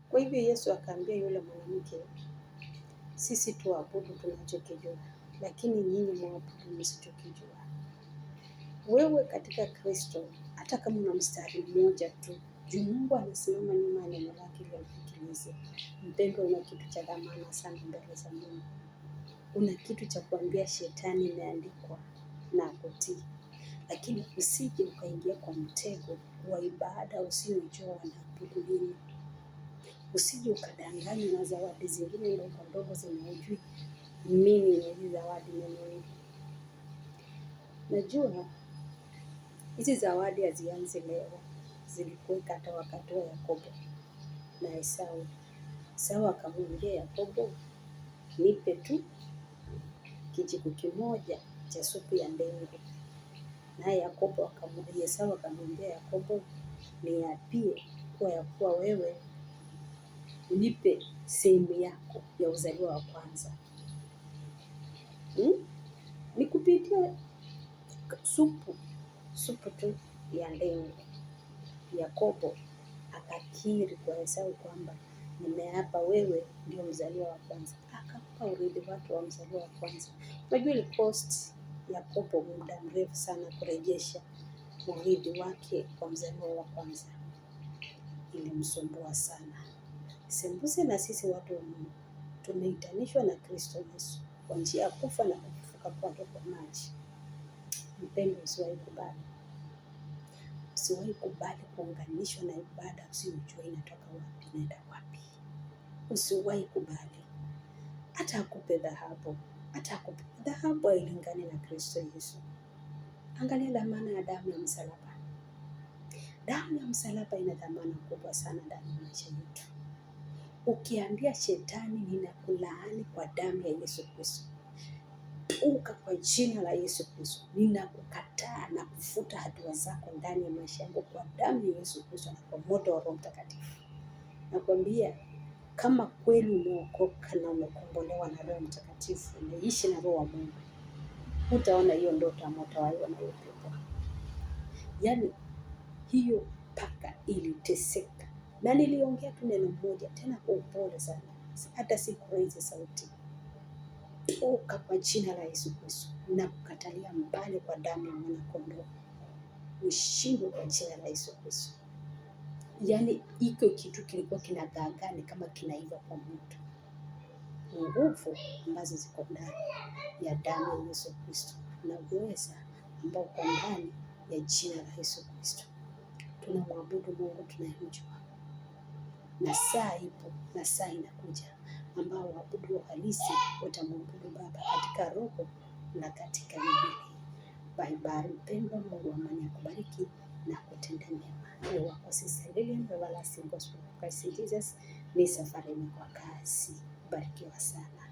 Kwa hivyo Yesu akaambia yule mwanamke, sisi tuabudu tunachokijua, lakini nyinyi mwabudu msichokijua. Wewe katika Kristo, hata kama una mstari mmoja tu, juu Mungu anasimama nyuma ya neno lake ili alifikirize. Mpendwa, una kitu cha dhamana sana mbele za Mungu. Una kitu cha kuambia shetani imeandikwa na kutii, lakini usije ukaingia kwa mtego wa ibada usiyojua wanaabudu nini. Usije ukadanganywa na zawadi zingine ndogo ndogo zenye hujui mimi ni hizi zawadi ni nini. Najua hizi zawadi hazianzi leo, zilikuweka hata wakati wa Yakobo na Esau. Esau akamwambia Yakobo, nipe tu kijiko kimoja cha supu ya ndengu. Naye Yakobo akamwambia, Esau akamwambia Yakobo, niapie kuwa ya kuwa wewe unipe sehemu yako ya uzaliwa wa kwanza, Ni kupitia supu tu ya ndengu. Yakobo akakiri kwa Esau kwamba nimeapa wewe ndio mzaliwa wa kwanza. Akampa urithi wake wa mzaliwa wa kwanza. Unajua ili-cost Yakobo muda mrefu sana kurejesha urithi wake wa mzaliwa wa kwanza, ilimsumbua sana. Sembuse na sisi watu wa Mungu tumeitanishwa na Kristo Yesu kwa njia ya kufa na kufufuka kwake kwa maji. Mpendwa, usiwahi kubali, usiwahi kubali kuunganishwa na ibada usiyojua inatoka wapi inaenda wapi. Usiwahi kubali, hata akupe dhahabu, hata akupe dhahabu hailingani na Kristo Yesu. Angalia dhamana ya damu ya msalaba. Damu ya msalaba ina dhamana kubwa sana ndani ya maisha yetu. Ukiambia shetani, ninakulaani kwa damu ya Yesu Kristo, toka kwa jina la Yesu Kristo, ninakukataa na kufuta hatua zako ndani ya maisha yangu kwa damu ya Yesu Kristo na kwa moto wa Roho Mtakatifu. Nakwambia kama kweli umeokoka na umekombolewa na Roho Mtakatifu, umeishi na Roho wa Mungu, hutaona hiyo ndoto ama utawaiwa na hiyo pepo. Yaani hiyo paka iliteseka, na niliongea tu neno moja tena kwa upole sana, hata sikuraise sauti. Toka kwa jina la Yesu Kristo na kukatalia mbali kwa damu ya mwana kondoo, ushindwe kwa jina la Yesu Kristo. Yaani iko kitu kilikuwa kinagaagaa ni kama kinaiva kwa moto. Nguvu ambazo ziko ndani ya damu ya Yesu Kristo na uweza ambao uko ndani ya jina la Yesu Kristo. Tunamwabudu Mungu tunayemjua, na saa ipo na saa inakuja ambao waabudu halisi watamwabudu Baba katika roho na katika injili. Bye bye, mpendwa. Mungu wa amani akubariki na kutenda mema. Ni wako Sister Lilian, Everlasting Gospel of Christ in Jesus. Ni safarini kwa kasi. Barikiwa sana.